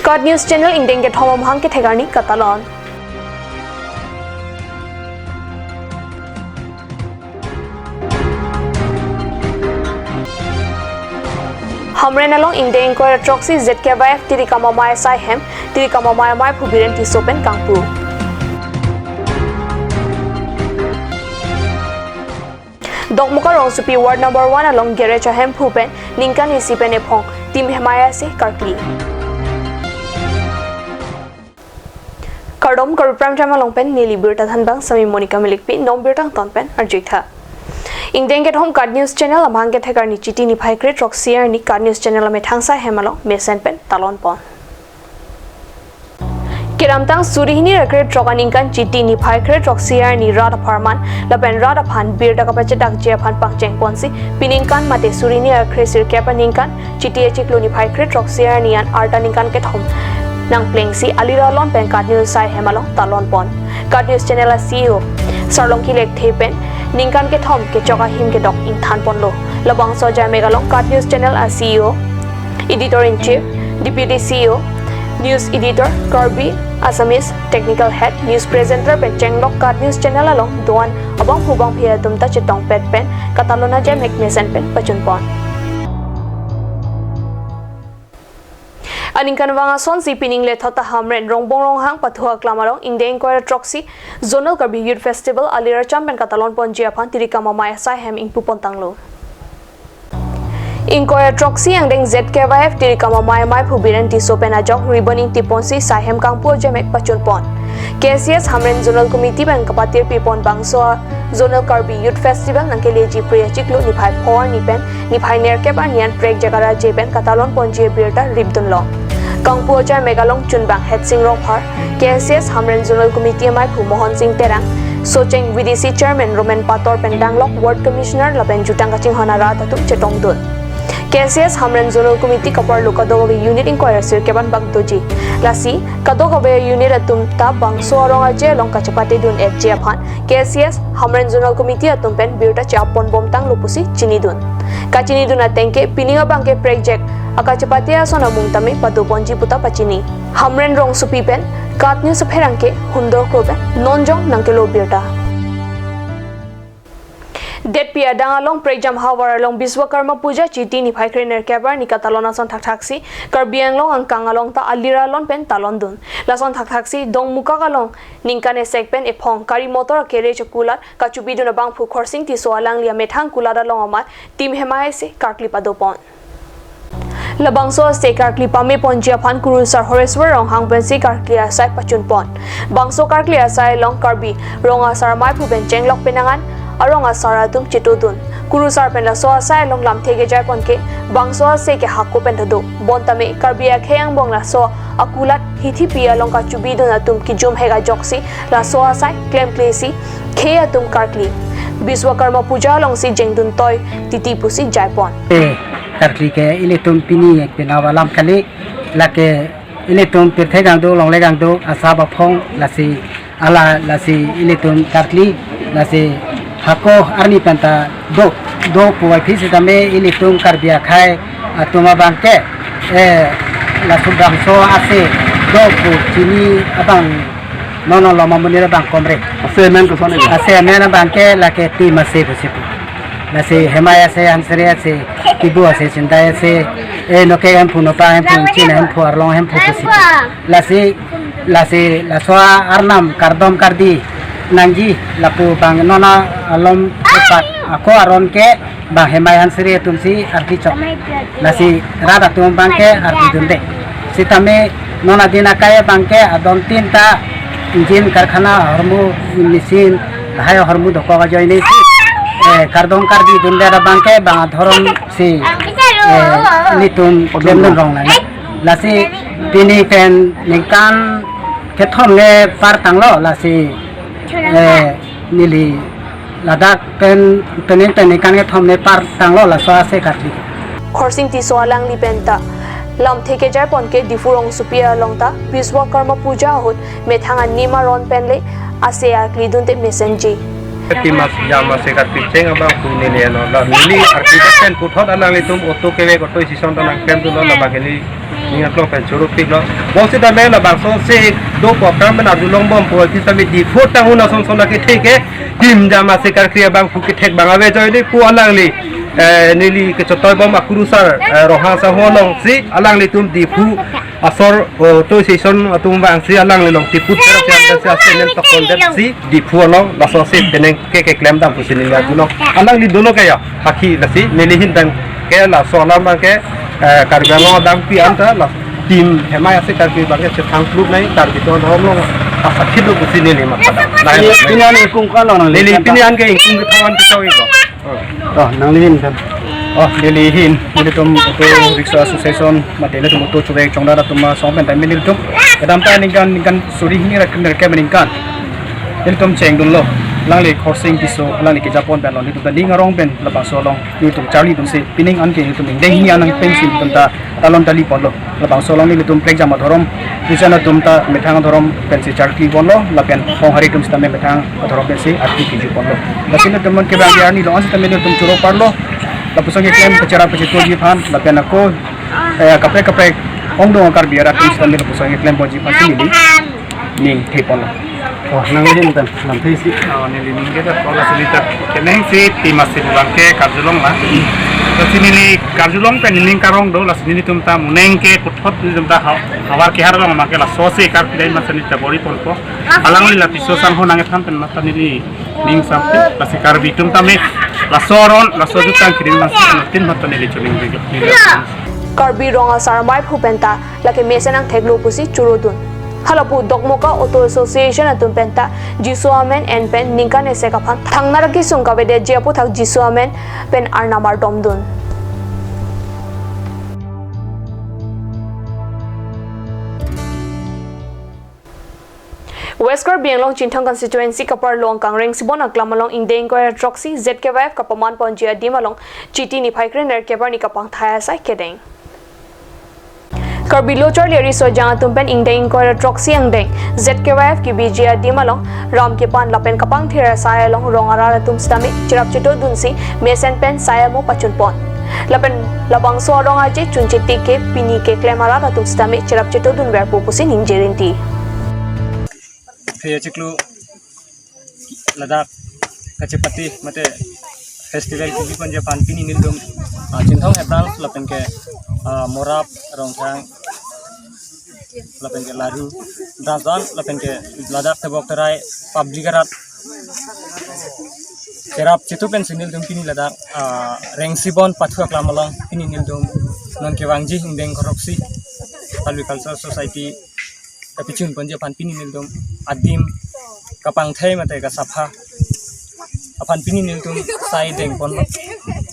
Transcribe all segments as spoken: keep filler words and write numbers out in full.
KAT News Channel ingdeng kethom amahang kethek arni katalon. Hamren along ingdeng ingkoi ra throksi Z K Y F Tirikam Amei asai hem, Tirikam Amei amaiphu Biren Tisso pen kangpu. Dokmoka Rongsopi Ward number one along garage ahemphu pen ningkan isi pen ephong Team Hemai Ase karkli. Kardom, Karbi Prime Time along pen neli birta thanbang sami Monica Milikpi, non birta angton pen arjuik tha. Ingdeng kethom KAT News Channel amahang kethek arni Chiti niphai kre throksi arni KAT News Channel amethang asai hem along mesen pen talon pon. Kedamtang suri hini ra kre throk aningkan Chiti niphai kre throksi arni rat apharman lapen rat aphan birta kapachedakji aphan pangcheng ponsi, piningkan mate suri hini ra kre sirkep aningkan Chiti achiklo niphai kre throksi arni an arta ningkan kethom nangplengsi alira alon pen KAT News asai hem along talon pon. KAT News Channel a CEO Sarlongki Lekthe pen ningkan kethom kechok ahim kedok ingthan ponlo. Labangso ajaimek along KAT News Channel a CEO, Editor in Chief, Deputy CEO, News Editor, Karbi, Assamese, Technical Head, News Presenter pen chenglok KAT News Channel along do-an abangphu bangphi atum ta chetongpet pen katalon ajaimek mesen pen pachun pon. Aningkan vang asonsi pining lethot ta Hamren Rongbong Ronghang pathu aklam along ingdeng ingkoi ra throksi Zonal Karbi Youth Festival aliracham pen katalon ponji aphan Tirikam Amei asai hem ingpu pon tanglo. Ingkoi ra throksi angdeng Z K Y F Tirikam Amei amaiphu Biren Tisso pen ajok ribbon ingti ponsi asai hem kangpu ajaimek pachun pon. K C S Hamren Zonal Committee pen kapatirpi pon bangso a Zonal Karbi Youth Festival nangkeleji pre achiklo niphai pho arni pen niphai nerkep arni an prekjak araje pen katalon ponji abirta ripdunlong. Kangpu ajaimek along chunbang Hetsing Rongphar, K C S Hamren Zonal Committee amaiphu Mohon Sing Terang, Socheng V D C Chairman Roman Pator pen danglok Ward Commissioner lapen jutang kachinghon arat atum chetongdun. K C S Hamren Zonal Committee kaparlo kadokave unit ingkoi ra sirkep an bak doji. Lasi kadokave unit atum ta bangso arong arje along kachepate dun-etji aphan K C S Hamren Zonal Committee atum pen birta che-ap pon bom tanglo pusi chinidun. Kachinidun ateng ke pining abang ke prekjak akachepate ason amung tame pado ponji pu ta pachini. Hamren Rongsopi pen KAT News apherangke Hundor Kro pen non jong nangkelo birta. Detpi adang along prekjam havar along Biswakarma Puja Chiti niphai kre nerkep arni katalon ason thakthaksi Karbi Anglong angkang along ta alira alon pen talon dun. Lason thakthaksi Dongmukak along ningkan esek pen ephong kari motor kere chekulat kachubidun abangphu Khorsing Tisso alangli amethang kulat along amat Team Hemai Ase karkli pado pon. Labangso ase karkli pame ponji aphan kurusar Horeswar Ronghang pensi karkli asai pachun pon. Bangso karkli asai along Karbi rong asar amaiphu pen chenglok penang an arong asar atum chetodun. Kurusar pen laso asai along lamthe kejai pon ke bangso ase ke hako pen ta do. Bonta me Karbi akhei angbong laso akulat hithi pi along kachubidun atum kijum hek ajoksi laso asai klemklesi khei atum karkli Biswakarma Puja alongsi jengdun toi titi pusi jai pon. Eh, karkli ke ilitum pini ek pinawa lam kali, lake ilitum pirthe kangduk, longle kangduk, asap aphong, lasi ala, lasi ilitum karkli, lasi hako arni pen ta do, do puwai phi sitame ilitum Karbi akhei atum abang ke, eh, laso bangso ase do pu chini abang nono loma monit abang komre. Ase amen koson ilo? Ase amen abang ke lake Team Ase pusi pu. Lasi Hemai Ase, Hansiri Ase, Kibu Ase, Sindai Ase, eh, Noke Hemphu, Nopa Hemphu, Chin Hemphu, Arlong Hemphu pusi pu. Lasi, lasi, laso arnam kardom kardi nangji lapu bang nona alom tepat ako aron ke bang Hemai Hansiri atumsi ardi chok. Lasi rat atum abang ke ardi dunde. Sitame non adin akai abang ke adon tin ta engine karkhana ahormu, machine lahai ahormu dokok ajoine si, eh, kardom kardi dunde abang ke bang adhorom si, eh, ilitum klemdun rong lang. Lasi pini pen ningkan kethom ne par tanglo, lasi, eh, neli ladak pen pening pen ningkan kethom ne par tanglo laso ase karkli. Khorsing Tisso alangli pen ta lamthe kejai pon ke Diphu Rongsopi along ta Biswakarma Puja ahut methang anim aron pen le ase karkli dunte mesenji. Team Ase, Team Ase karkli cheng abang pu neli ano, la neli karkli pen puthot alanglitum auto kevek auto station ta nangklemdunlo, labang ke neli Ning aklong pen choro pik lo. Bonsitame labangso si do program pen arjulong bompo, sitame Diphu tang un ason son akethe ke, tim jam ase karkli abang pu kethek abang ave ajoine pu alangli, eh, neli kechotoi bom akurusar, eh, Ronghang asangho alongsi alanglitum Diphu asor, oh, to session atum abangsi alangli along tiput terap yang si asen tok kondetsi Diphu along laso si penang ke keklem dam pusi neli arjulo. Alangli dolo ke ya, hakhi lasi neli ahin pen ke laso alam abang ke, eh, Karbi Anglong adangpi anta la tim hemai ase Karbi abang ke chethang kluk nai, Karbi atum adhorom along asakhi lo pusi neli matha. Neli pini an ingkung ko-an lo nangli? Neli pini an ke ingkung kethom an kechok-ik lo. Oh, nangli ahin pen. Oh, neli ahin, nelitum auto rickshaw association, mate nelitum auto chobei chongdar atum asong pen tame nelitum kedamtang aningkan, ningkan suri hini ra kre-, kre aningkan nelitum chengdunlo. Alangli Khorsing Tisso, alangli kejapon pen lo, nelitum ta ning arong pen labangso along nelitum charlidunsi, pining an ke nelitum ingdeng hini an pensi nelitum ta talon tali ponlo. Labangso along nelitum prekjam adhorom, Christian atum ta methang adhorom pensi charli ponlo, lapen honghari atum sitame methang adhorom pensi arti kiju ponlo. Lasi nelitum non kevang arni along sitame nelitum choro parlo. Lapuson keklem pachara pachetoji aphan, lapen ako, eh, kaprek kaprek ongdung Karbi arat atum sitame lapuson keklem ponji aphan si neli ning the ponlo. Oh, nangli ahin pen, lamthe isi. Oh, neli ning ke dak kola sini tak keneng si tim ase abang ke karjulong la. Lasi neli karjulong pen neli ning karong do, lasi nelitum ta moneng ke puthot nelitum ta ha-, havar kehar along abang ke laso si Karbi dai masa neli ta bor-i ponpo. Alangli la Tisso asangho nangkethan pen mata neli ning sampe, lasi Karbi atum tame laso aron, laso jutang kirim masa tin mata neli choning dege. Karbi Rong Asar Amei aphu pen ta lake mesen angthek lo pusi chorodun. Halapu Dokmoka Auto Association atum pen ta Jisu amen en pen ningkan esek aphan thangnar kesung kavedetji aputhak Jisu amen pen arnam ardomdun. West Karbi Anglong Chinthong constituency kaparlo angkang Rengsibon aklam along ingdeng ingkoi ra throksi Z K Y F kapaman ponji adim along Chiti niphai krenerkep arni kapangthai asai kedeng. Karbi Lo Charli Ari Sojang atum pen ingdeng ingkoi ra throksi angdeng Z K Y F kebiji adim along ram kepan lapen kapangthir asai along rong arat atum sitame cherap chetodunsi mesen pen sai amo pachun pon. Lapen labangso arong aje chunchiti ke pini keklem arat atum sitame cherap chetodun verpo pusi ningje rinti. Phre achiklo ladak kachepate mate festival kebi ponji aphan pini nelitum, ah, Chinthong Hebrangs lapen ke, ah, Morap Rongthang lapen ke Laru Dasdan lapen ke ladak tebok terai public arat cherap chetu pensi nelitum pini ladak, ah, Rengsibon pathu aklam along pini nelitum non kevangji ingdeng ingkoi ra throksi Karbi Cultural Society kapachun ponji aphan pini nelitum adim kapangthai mate kasapha aphan pini nelitum sai deng ponlo.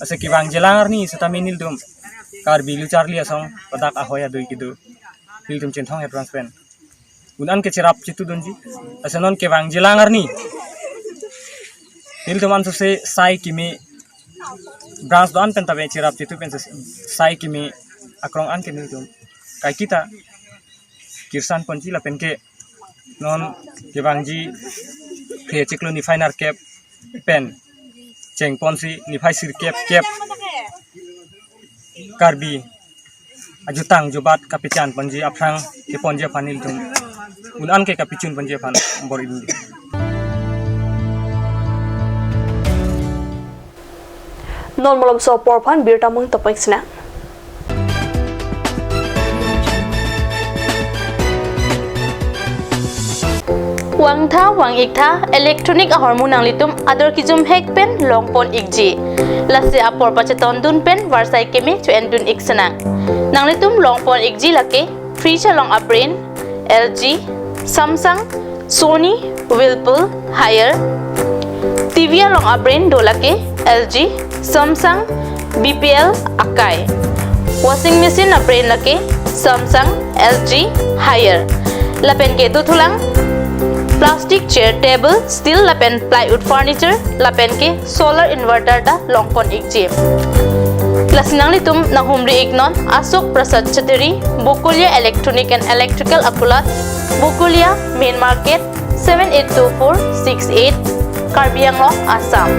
Ase kevangjilang arni sitame nelitum Karbi Lo Charli Asong ladak ahoi adui kedo nelitum Chinthong Hebrangs pen un-an ke cherap chetodunji. Ase non kevangjilang arni nelitum ansose sai keme branch do-an pen tame cherap chetu pen sai keme akrong an ke nelitum kaiketa kirsan ponji lapen ke non kevangji phre achiklo niphai nerkep pen cheng ponsi niphai sirkep kep Karbi ajutang jubat kapachan ponji aphrang keponji aphan nelitum un-an ke kapachun ponji aphan bor-i. Non malomso apor aphan birta mung topik sina. Vangtha vang-iktha electronic ahormu nanglitum ador kejum hek pen longpon ikji. Lasi apor pachetondun pen varsai keme cho-endun ik sinang. Nanglitum longpon ikji lake fridge along abrand L G, Samsung, Sony, Whirlpool, Haier. T V along abrand do lake L G, Samsung, B P L, Akai. Washing machine abrand lake Samsung, L G, Haier. Lapen ke dothulang plastic chair, table, steel lapen plywood furniture, lapen ke solar inverter ta longpon ikji. Lasi nanglitum nanghumri iknon Ashok Prasad Chattery, Bokolia Electronic and Electrical Akulat, Bokolia Main Market, seven eight two four six eight, Karbi Anglong, Assam.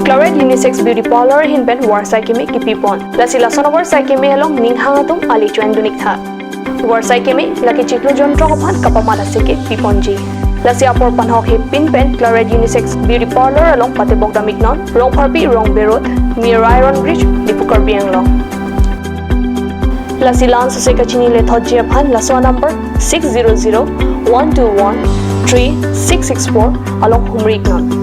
Claret Unisex Beauty Parlor ahin pen varsai keme kipipon. Lasi lason avarsai keme along ning hang atum ale choin dunik tha. Varsai keme lake chiklo jontro aphan kapamat aseke piponji. Lasi apor panhok hepin pen Claret Unisex Beauty Parlor along patebok damiknon, Rongpharpi Rongbe Road, near Iron Bridge, Diphu, Karbi Anglong. Lasi la-an sose kachinine thotji aphan laso number six zero zero one two one three six six four along humri iknon.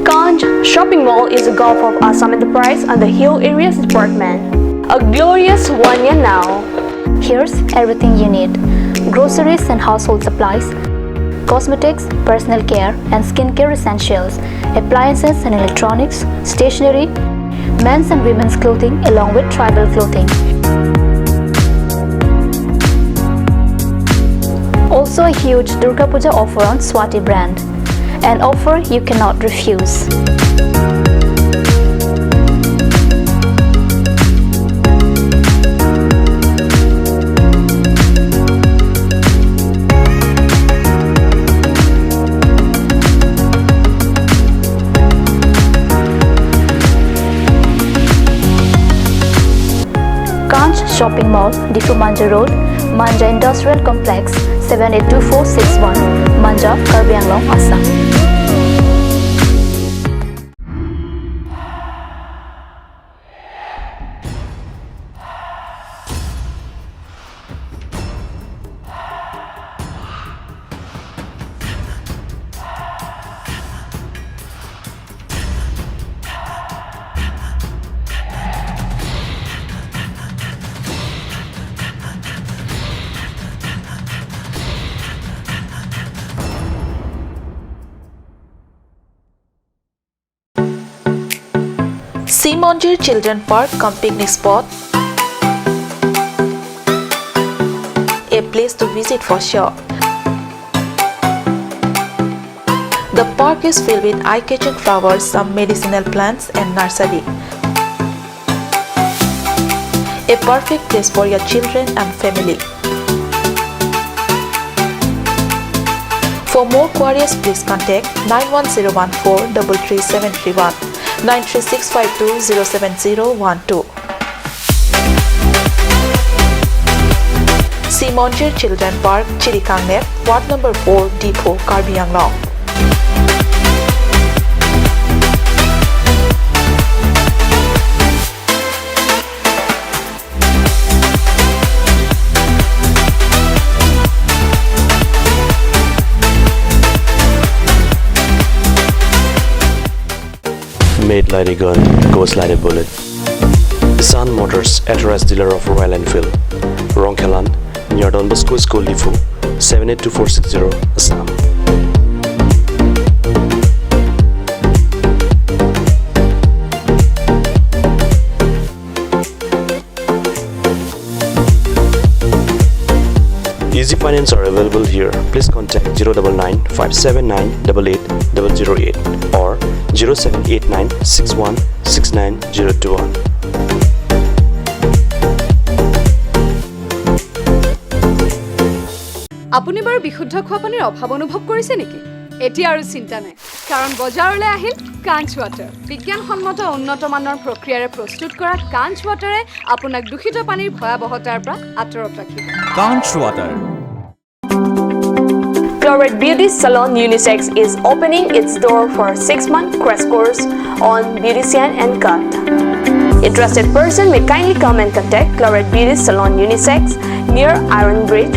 Kanch Shopping Mall is a Gulf of Assam Enterprise under Hill Areas Department. A glorious one year now. Here's everything you need: groceries and household supplies, cosmetics, personal care and skincare essentials, appliances and electronics, stationery, men's and women's clothing along with tribal clothing. Also a huge Durga Puja offer on Swati brand. An offer you cannot refuse. Kanch Shopping Mall, Diphu Manja Road, Manja Industrial Complex, seven eight two four six one, Manja, Karbi Anglong, Assam. Simonjir Children Park cum picnic spot. A place to visit for sure. The park is filled with eye-catching flowers, some medicinal plants and nursery. A perfect place for your children and family. For more queries, please contact nine one zero one four double three seven three one, nine three six five two zero seven zero one two. Simonjir Children Park, Chirikangnep, Ward number four, Diphu, Karbi Anglong. Made like a gun, goes like a bullet. Sun Motors, authorized dealer of Royal Enfield. Rongkhelan, near Don Bosco School, Diphu, seven eight two four six zero, Assam. Easy finance are available here. Please contact zero double nine five seven nine double eight double zero eight or zero seven eight nine six one six nine zero two one. আপুনি বাৰু বিশুদ্ধ খোৱা পানীৰ অভাৱ অনুভৱ কৰিছে নেকি? এতিয়া আৰু চিন্তা নাই, কাৰণ বজাৰলৈ আহিল কাঞ্চ ৱাটাৰ। বিজ্ঞানসন্মত উন্নত মানৰ প্ৰক্ৰিয়াৰে প্ৰস্তুত কৰা কাঞ্চ ৱাটাৰে আপোনাক দূষিত পানীৰ ভয়াৱহতাৰ পৰা আঁতৰত ৰাখিব। Kanch Water. Claret Beauty Salon Unisex is opening its door for six-month crash course on beautician and cut. Interested person may kindly come and contact Claret Beauty Salon Unisex near Iron Bridge,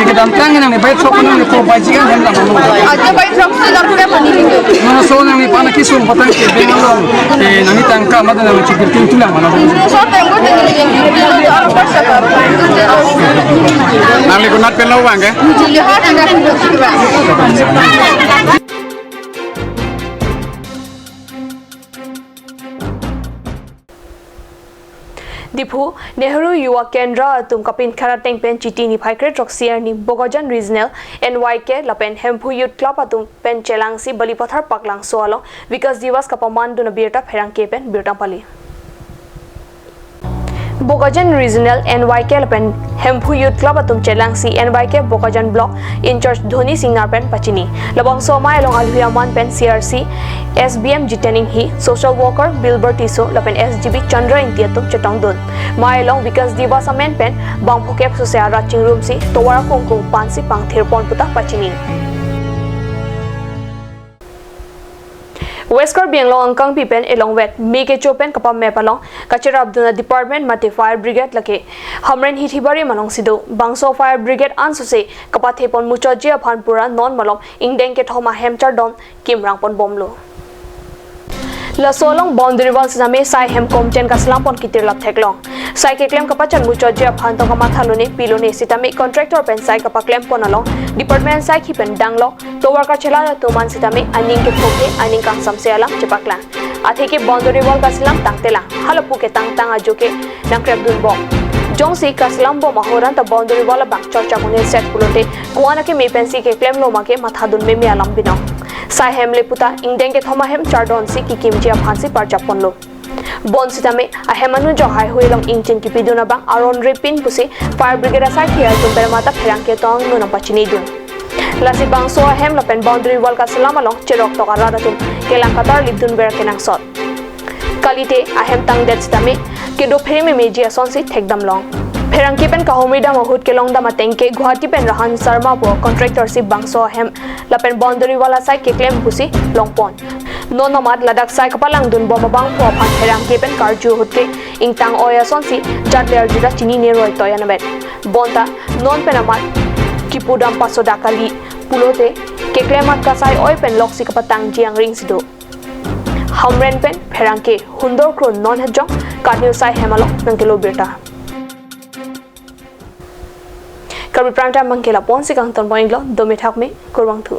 Kedamtang nangli bai throk nangli po bai jigan hem lang. Ajo bai throk si lang se pani. Mano so nangli pana kisung patang ke beng along. Eh, nangli tangka mata nangli chikir king tulang mana. So tenggo tenggo yang di orang pasar. Nangli konat pen lo bang ke? Juli ha tengah. Diphu, Nehru Yuva Kendra atum kapinkhat ateng pen Chiti niphai krethrok-si arni Bokajan Regional N Y K lapen Hemphu Youth Club atum pen chelangsi Balipathar Paklangso along Vikas Diwas kapamandun abirta pherangke pen birta pali. Bokajan Regional N Y K lapen Hemphu Youth Club atum chelangsi N Y K Bokajan Block in-charge Dhoni Singnar pen pachini. Labangso amei along alui aman pen C R C, S B M Jiten Enghi, social worker Bilber Tisso lapen S G B Chandra Ingti atum chetongdun. Amei along Vikas Diwas amen pen bangphokep sose arat chingrumsi tovar kungkung pansi pangthirpon puta pachini. West Karbi Anglong angkangpi pen elongvet me kecho pen kapamep along kacherapdun a-department mate fire brigade lake Hamren Hithi Barim alongsi do. Bangso fire brigade ansose kapathepon muchotji aphan pura non malom ingdeng kethom ahem chardon kimrangponbomlo. Laso along boundary wall sitame sai hem komchen kaselampon kitirlap theklong. Sai keklem kapachan muchotji aphan to kamathalone pilone sitame contractor pen sai kapaklempon along department sai khi pen danglok tovar kachela atum an sitame aning kethomhe aning kangsamse alam chepaklang. Atheke boundary wall kaselam tangtelang. Halapu ketangtang ajoke nangkrepdunbom. Jongsi kaselambom ahoranta boundary wall abang chorcha kone set pulote ko-an akeme pensi keklemlo ma ke mathadun meme alam binong. Sai hem le puta ingdeng kethom ahem chardonsi kikimji aphansi parjapponlo. Bonsitame ahem anujok haihui along ingchin kipidun abang aron repin pusi fire brigade asai khi atum pen mata pherangke tong nunang pachinidun. Lasi bangso ahem lapen boundary wall kaselam along cheroktok arat atum kelang katarlipdunver kenangsot. Kalite ahem tangdet sitame kedo phere memeji asonsi thekdamlong. Pherangke pen kahumridam ahut kelongdam atengke Guwahati pen Rahan Sharma pu contractor si bangso ahem lapen boundary wall asai keklem pusi longpon. Non amat ladak sai kapalangdunbom abangphu aphan pherangke pen karju ahut ke ingtang oi asonsi jat le arjuta chinine roi toi anavet. Bonta non pen amat kipudam pasoda kali pulote keklem amat kasai oi pen loksi kapatangji angring si do. Hamren pen pherangke hundor kron non hejong Karniu sai hem along nangkelo birta. Karbi Prime Time abangke lapu-ansi kangtonpon-iklo, dome thakme, kurvangthu.